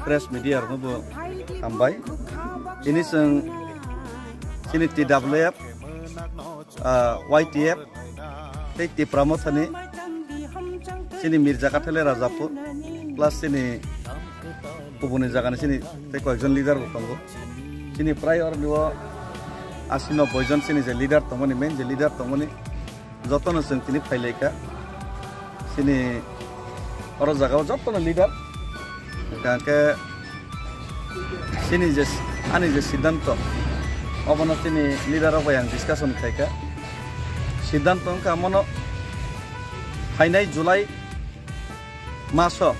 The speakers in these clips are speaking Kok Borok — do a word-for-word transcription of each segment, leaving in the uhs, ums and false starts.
press media rokno bo hambai. Tini chwng chini T W F, ah, Y T F, tei Tipra Mothani chini Mirja Kathele Rajapur, plus chini kubuni jagani chini tei koyekjon leader bo tongo. Chini prai oroni o asi nobboi jon chini je leader tongmani, main je leader tongmani, jotono chwng tini phailaikha. Chini oro jagao jotono leader. Hwnkhe chini je, ani je siddhanto, obono chini leader rok bai ang discussion khaikha. Siddhanto wngkha mono phainai July maso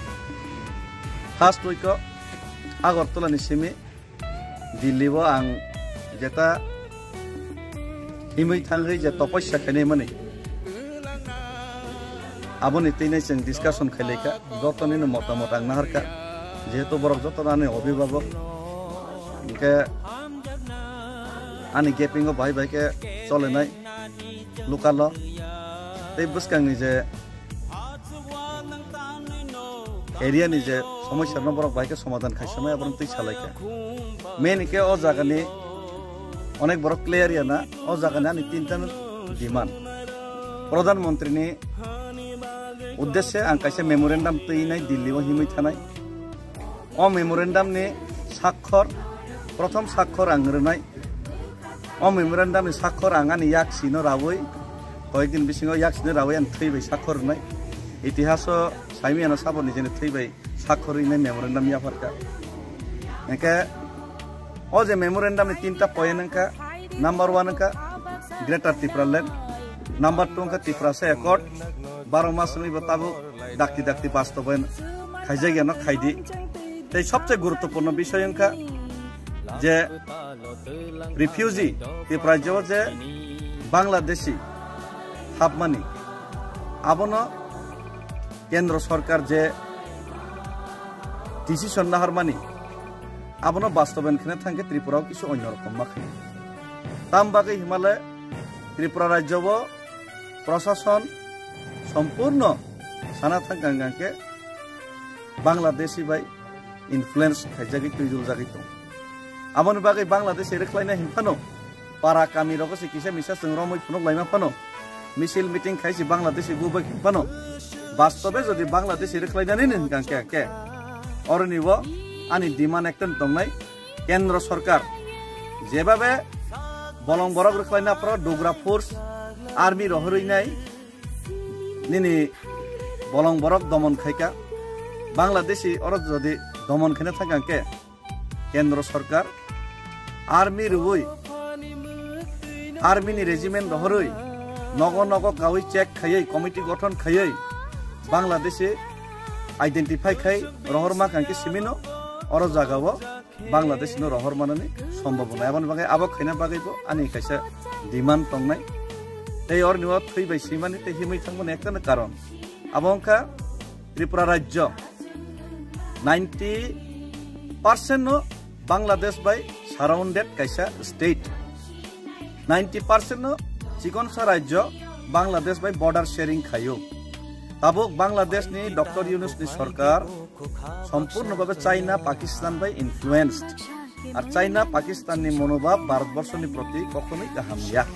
first week o Agartala ni simi Delhi o ang jeta himwi thangwi je topossa khainai mani, aboni twi nai chwng discussion khailaikha, jotonino motamot ang naharkha, jehetu borok jotono ani obhibhabok, hwnkhe ani gaping o bahai bahai khe cholenai local o tei bwskangni je area ni je somosya no borok bai khe somadhan khaisa mai, aborok twi salai kha. Main khe o jaga ni onek borok clear ya na, o jaga ni ani tinta demand. Pradhan Mantri ni uddeshe ang kaisa memorandum twi nai Delhi o himwi thanai. O memorandum ni sakhor, prothom sakhor ang rwnai. O memorandum ni sakhor ang ani yaksi no rawi, koyek din bisingo yaksi no rawi ang thwi bai sakhor rwnai. Itihaso saimiyano sabo nijeni thwi bai sakhor rwnai memorandum yapharkha. Hwnkhe o je memorandum ni tinta point wngkha, number one wngkha Greater Tipraland, number two wngkha Tiprasa Accord, baro mas wngwi bo tabuk dakti dakti bastobayan khaijak yano khaidi. Tei sobse guruttopurno bisoi wngkha je refugee, Tripura rajyo je Bangladeshi hapmani, abono kendro sorkar je decision naharmani, abono bastobayan khna thangkhe Tripura o kisu onyo rokom ma khainai. Tam bagwi himale Tripura rajyo o prosason sompurno sana thang kang kang khe Bangladeshi bai influence khaijagwi twijuljagwi tongo. Aboni bagwi Bangladeshi rwkhlaina hinphano para kami rogo se kisa misa chwng romwi phunuk laima phano misil meeting khai se Bangladeshi bubai hinphano bastobe jodi Bangladeshi rwkhlainani hinka khe khe oroni bo ani demand ekta tongnai. Kendro sorkar jebabe bolong borok rwkhlaina phoro Dogra force army rohorwi nai nini bolong borok domon khaika, Bangladeshi oro jodi domon khaina thangkha hwnkhe kendro sorkar army rwui, army ni regiment rohorwi, nogo nogo kaui check khaiwi, committee gothon khaiwi Bangladeshi identify khai rohor ma kangkhe simino oro jagao Bangladesh no rohor manani sombhabona. Aboni bagwi abo khaina bagwi bo ani kaisa demand tongnai. Tei orni o thwi bai simani tei himwi thangmani ekta no karon. Abo wngkha Tripura rajyo ninety percent no Bangladesh bai surrounded kaisa state. Ninety percent no chikonsa rajyo Bangladesh bai border sharing khaio. Tabuk Bangladesh ni Doctor Yunus ni sorkar sompurno bhabe China, Pakistan bai influenced. Ar China, Pakistan ni monobhab Bharat borso ni proti kokno kaham ya.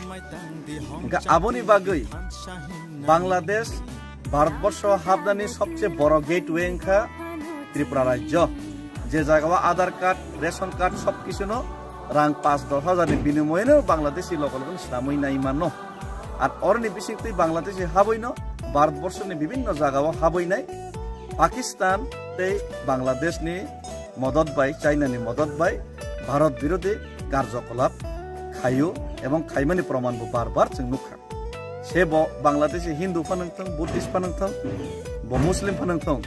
Hwnkhe aboni bagwi Bangladesh Bharat borso hapnani sobse boro gateway wngkha Tripura rajyo. Je jagao Aadhaar card, ration card sob kisu no rang paanch dosh hajar ni binimoye no Bangladeshi logo logo no swnamwi nai mano. Ar oroni bisingtwi Bangladeshi habwi no Bharat borso ni bibhinno jagao habwi nai. Pakistan tei Bangladesh ni modot bai, China ni modot bai Bharat birodhi karjokolap khaio ebong khaimani proman bo bar bar chwng nukha. Se bo Bangladeshi Hindu phano wngthong, Buddhist phano wngthong, bo Muslim phano wngthong,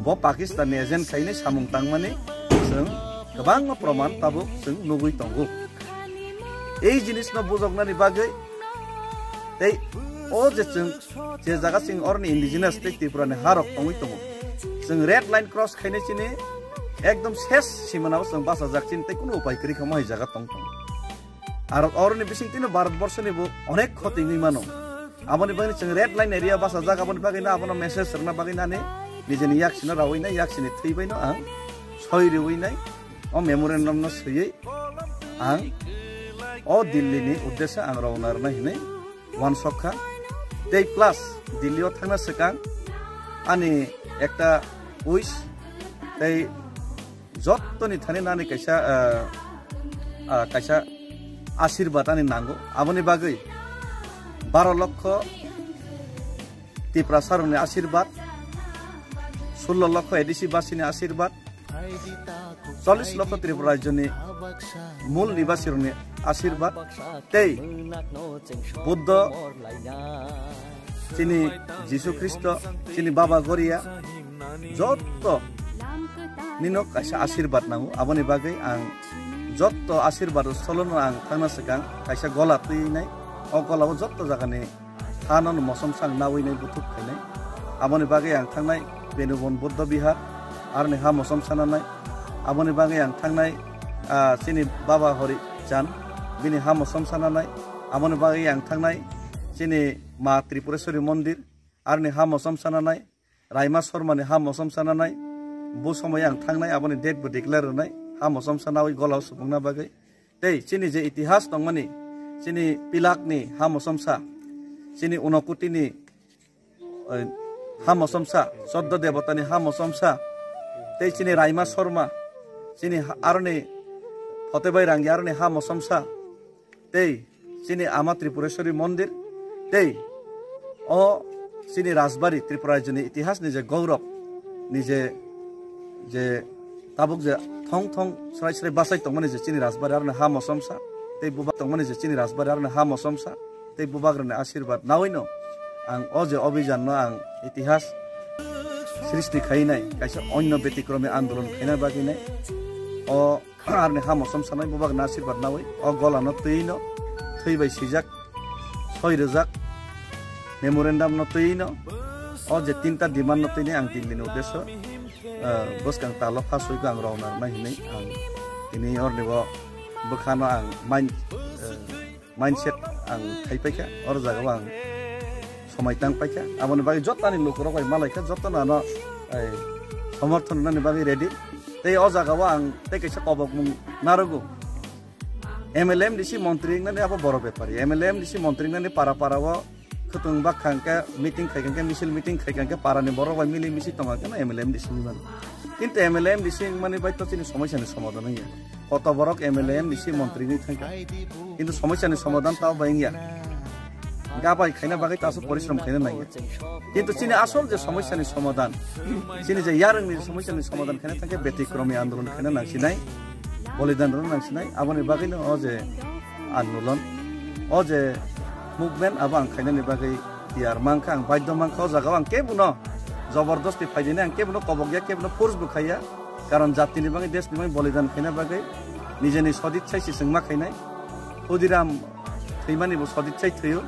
bo Pakistan ni agent khainai samung tangmani chwng kwbangma proman tabuk chwng nugwi tongo. Ei jinisno bujoknani bagwi tei o je chwng je jaga chwng oroni indigenous tei Tripura ni harok tongwi tongo, chwng red line cross khainai chini ekdom ses simanao chwng bachajak chini tei kunu upai kwrwi kha mohai jaga tong tongo. Ar oroni bisingtwino Bharat borso ni bo onek khoti wngwi mano. Aboni bagwi chwng red line area bachajak, aboni bagwi no abono message rwna bagwi nani nijeni yaksino rawi na yaksini thwi bai no ang soi riwi nai, o memorandum no swiwi ang o Delhi ni uddesha ang rwna rwnai hinwi wansok kha. Tei plus Delhi o thangna swkang ani ekta wish, tei jottoni thani nani kaisa, ah, ah, kaisa asirbat ani nango. Aboni bagwi baro lokho Tiprasa rokni asirbat, sullo lokho A D C basini asirbat, chollish lokho Tripura rajyoni mul nibasi rokni asirbat, tei Buddho, chini Jisu Khristo, chini Baba Goria, jotto nino kaisa asirbat nango. Aboni bagwi ang jotto asirbat solono ang thangna swkang kaisa gola twi nai. O gola o jotto jagani hano mosom sang nawi nai buthuk khainai. Aboni bagwi ang thangnai Benubon Buddha Bihar, aroni ha mosom sana nai. Aboni bagwi ang thangnai, ah, chini Baba Hori Chan, bini ha mosom sana nai. Aboni bagwi ang thangnai chini Ma Tripureshwari Mondir, aroni ha mosom sana nai. Raima Sharma ni ha mosom sana nai. Bo somoy ang thangnai, aboni date bo declare rwnai, ha mosom sana wi gola o supungna bagwi. Tei chini je itihas tongmani, chini Pilak ni ha mosomsa, chini Unokoti ni, eh, ha mosomsa, Choddo Debota ni ha mosomsa, tei chini Raima Sharma, chini ha-, aroni Hotebai Rangi aroni ha mosomsa, tei chini Ama Tripureshwari Mondir, tei o chini Rajbari, Tripura rajyoni itihas ni je gourab ni je, je tabuk je thong thong srai srai bachai tongmani je chini Rajbari aroni ha mosomsa, tei bubak tongmani je chini Rajbari aroni ha mosomsa, tei bubagrani asirbat nawino ang o je obijan no ang itihas srishti khainai, kaisa onyo betikromi andolon khaina bagwi nai. O aroni ha mosom sanai bubak na asirbat nawi o gola no twi no thwi bai sijak, soi rwjak memorandum no twi no o je tinta demand no twi ni ang Delhi ni uddesho, ah, bwskang talo phasoi ko ang rwna rwnai hinwi ang tini orni bo bwkha no ang mind, ah, mindset ang khai paikha, oro jaga o ang somai tang paikha. Aboni bagwi joto ani lukurok bai malaikha, joto no ano, ai, somorthon nani bagwi ready. Tei o jaga o ang tei kaisa kobokmung narogo. M L A M D C montri wngnani abo boro bepari. M L A M D C montri wngnani para para o khwtwng bakha hwnkhe meeting khai hwnkhe misil meeting khai hwnkhe para ni borok bai mili misi tong hwnkhe no M L A M D C wngmano. Kintu M L A M D C wngmani bai to chini somosya ni somadhan wngya. Koto borok M L A M D C montri wngwi thangkha. Kintu somosya ni somadhan tao bai wngya. Gabai khaina bagwi taso porishrom khaina nangya. Kintu chini asol je somosya ni somadhan, chini je yarwng ni somosya ni somadhan khaina thangkhe betikromi andolon khaina nangsinai, bolidan rwna nangsinai. Aboni bagwi no o je andolon, o je movement abo ang khainani bagwi tiyar mankha, ang baidhyo mankha. O jaga o ang kebono jobordosti phaidini, ang kebono kobokya, kebono force bo khaiya. Karon jatini bagwi, desni bagwi bolidan khaina bagwi nijeni sodit sai sisingma khainai. Khudiram thwimani bo sodit sai thwiyo.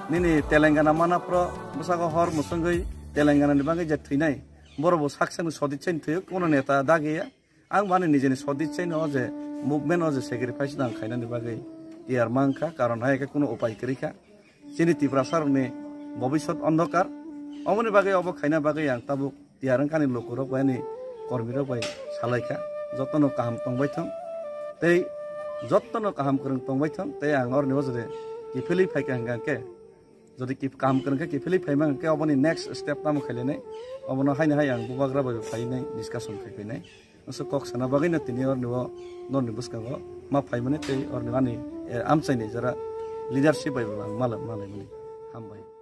Nini Telangana Manapro bwsako hor mwswngwi Telangana ni bagwi je thwinai, borok bo sak sakni sodit sai thwiyo, kuno neta dagiya. Ang bani nijeni sodit sai no o je movement o je sacrifice no ang khainani bagwi tiyar mankha, karon hai khe kuno upai kwrwi kha. Chini Tiprasa rokni bobisot ondokar. Omoni bagwi obo khaina bagwi ang tabuk tiyar wngkha ani lukurok bai ani kormirok bai salaikha. Jotono kaham tongbai thong tei jotono kaham kwrwng tongbai thong tei ang oroni o jodi kiphilwi phaikha hwnkha khe, jodi kip-, kaham kwrwng khe kiphilwi phaima hwnkha khe oboni next step tamo khailainai, obono haino hai ang bubagra bai phainai discussion khai phainai. Aswk kok sana bagwi no tini orni o norni bwskango ma phaimani tei orni ani, eh, amchaini jora leadership bai bo ang malai, malaimani. Hambai.